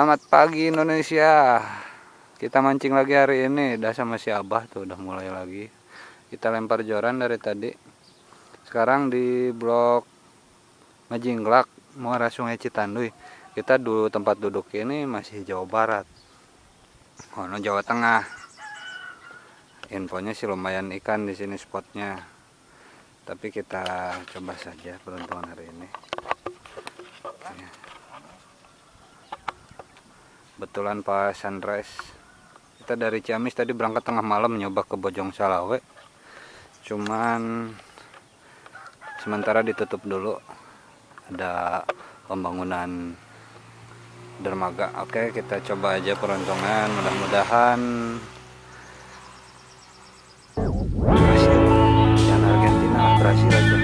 Selamat pagi Indonesia. Kita mancing lagi hari ini. Udah sama si Abah tuh, udah mulai lagi. Kita lempar joran dari tadi. Sekarang di blok Majingklak, muara Sungai Citanduy. Kita dulu tempat duduk ini masih Jawa Barat. Oh, no, Jawa Tengah. Infonya sih lumayan ikan di sini spotnya. Tapi kita coba saja peruntungan hari ini. Ya. Betulan pas sunrise. Kita dari Ciamis tadi berangkat tengah malam nyoba ke Bojong Salawe. Cuman sementara ditutup dulu. Ada pembangunan dermaga. Oke, kita coba aja peruntungan. Mudah-mudahan berhasil. Jangan Argentina, berhasil aja.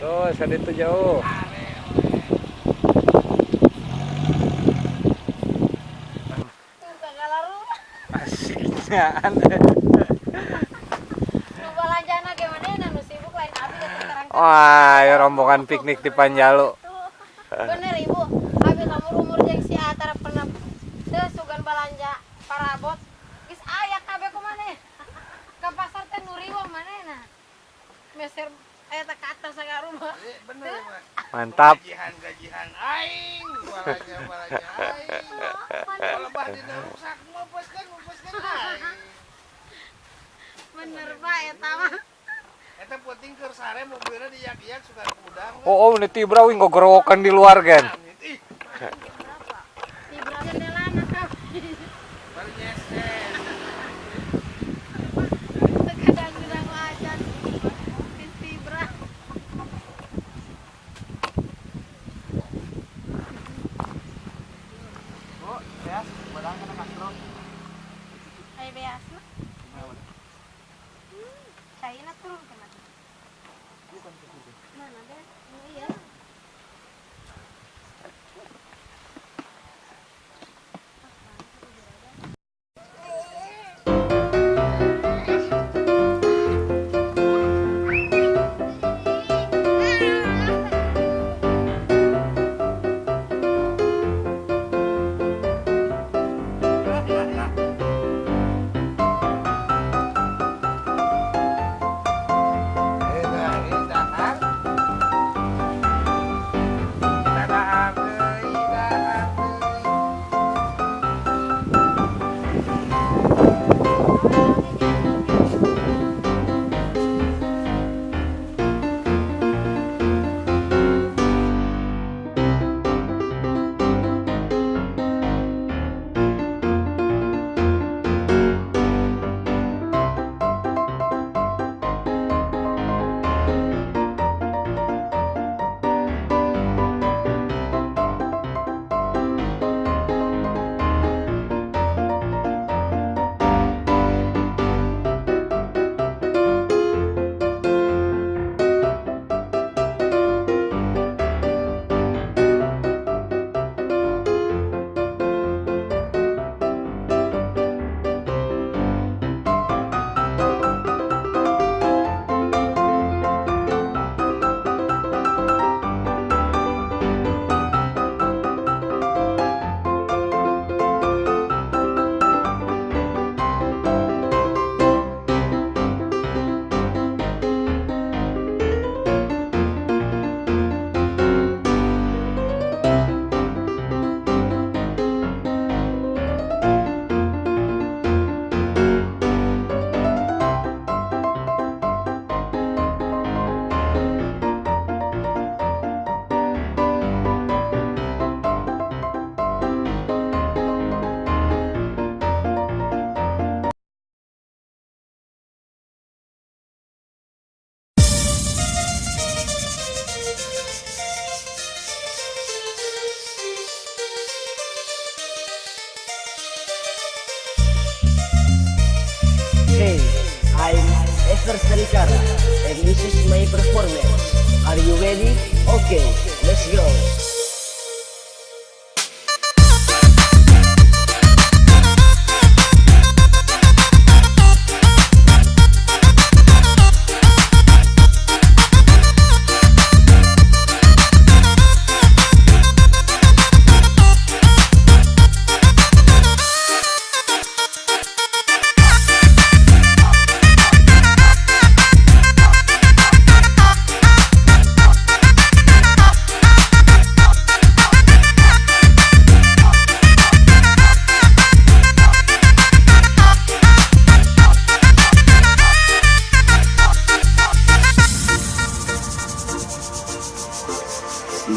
Terus, ada itu jauh. Asiknya aneh. Wah, ya rombongan piknik di Panjalu. Bener ibu, abi kamu umur jeung si Parabot. Geus aya kabeh ku maneh. Ka pasar teh nu riweuh manehna. Meser aya teh ka atas ka rumah. Bener mah. Mantap. Gajihan aing, balanja aing. Kalau bah dina rusak mupeskeun aing. Bener Pak eta mah. Eta penting keur sare mobilna diyak-iyak suka kudang. Oh, ini tibra wing gogorowokan di luar gen. Ih. Tibra jendelana kabeh. Baru nyesen. Kadang-kadang acan. Tibra. Bu, beas, barang kana kastro. Ai beas mah. Caina turun kena. Mana beas? Iya. Hey, I'm Ever Salikara, and this is my performance. Are you ready? Okay, let's go.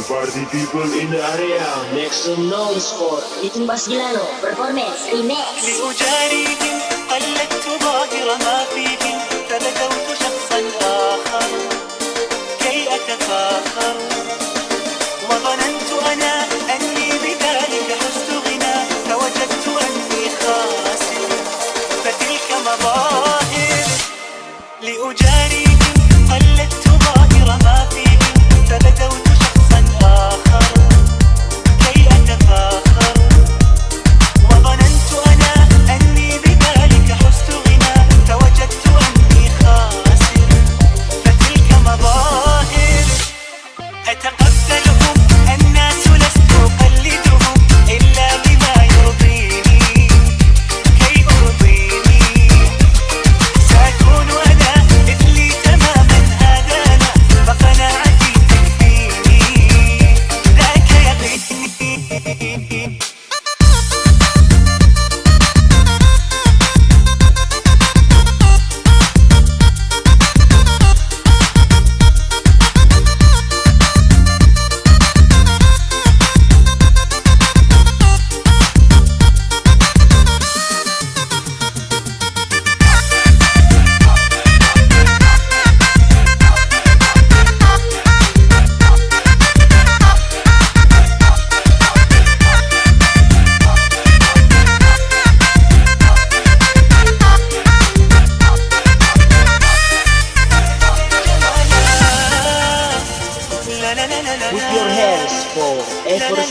Party people in the area, make some noise for Icun Basgilano performance remix. لأجاريهم قلدت ظاهر ما فيهم فبدوت شخصا آخر كي أتفاخر وظننت أنا أني بذلك حزت غنى فوجدت أني خاسر فتلك مظاهر. لأجاريهم قلدت ظاهر ما فيهم فبدوت آخر كي أتفاخر وظننت أنا أني بذلك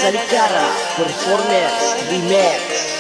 Salikara Performance Remix.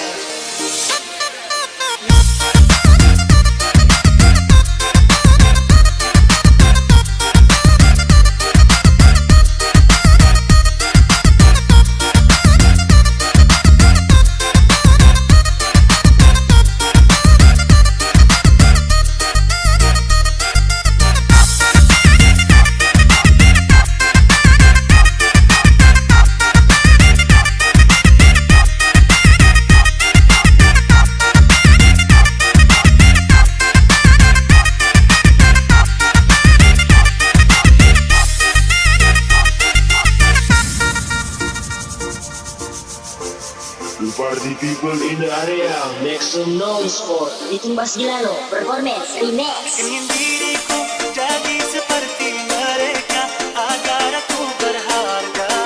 The party people in the area, make some noise for Icing Basgilano Performance Remix. Ingin diriku jadi seperti mereka agar aku berharga,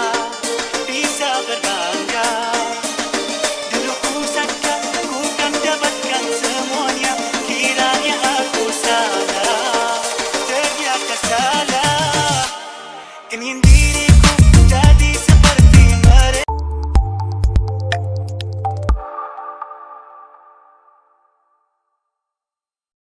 bisa berbangga. Dulu ku sangka ku kan dapatkan semuanya, kiranya aku salah, ternyata salah. Ingin